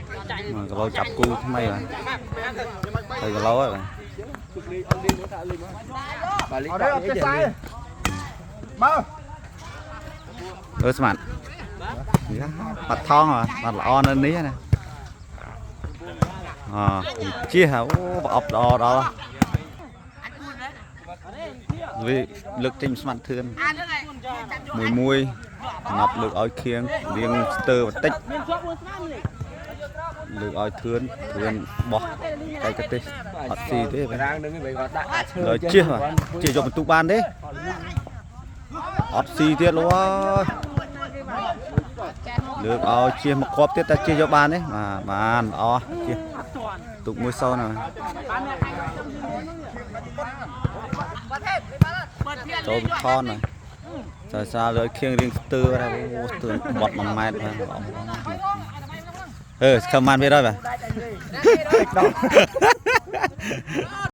1គីឡូចាប់គូថ្មីបាទ2គីឡូហើយបាទ បាទលី អត់ទេអត់ចេះសាយបើ អឺស្មាត់យ៉ាបាត់ថងហ៎បាត់ល្អនៅនេះណាអជិះហ่ะអូប្រអប់ល្អដល់វាលើកចេញស្មាត់ធឿនមួយមួយណាប់លើកឲ្យខៀងរៀងស្ទើបន្តិចលើកឲ្យធឿនធឿនបោះកែកទេសអត់ស៊ីទេបាទ រាងនឹងវិញគាត់ដាក់អាឈើ ដល់ជិះបាទជិះយកបន្ទុកបានទេអត់ស៊ីទៀតលោកអើយលើកឲ្យជិះមកគ្រាប់ទៀតតែជិះយកបានទេបាទបានល្អជិះទុកមួយសូនណាចូលថនណាសាសាលើខៀងរៀងស្ទើរបាទអូស្ទើរបត់1ម៉ែត្របាទល្អអឺស្ខឹមបានវាហើយបាទ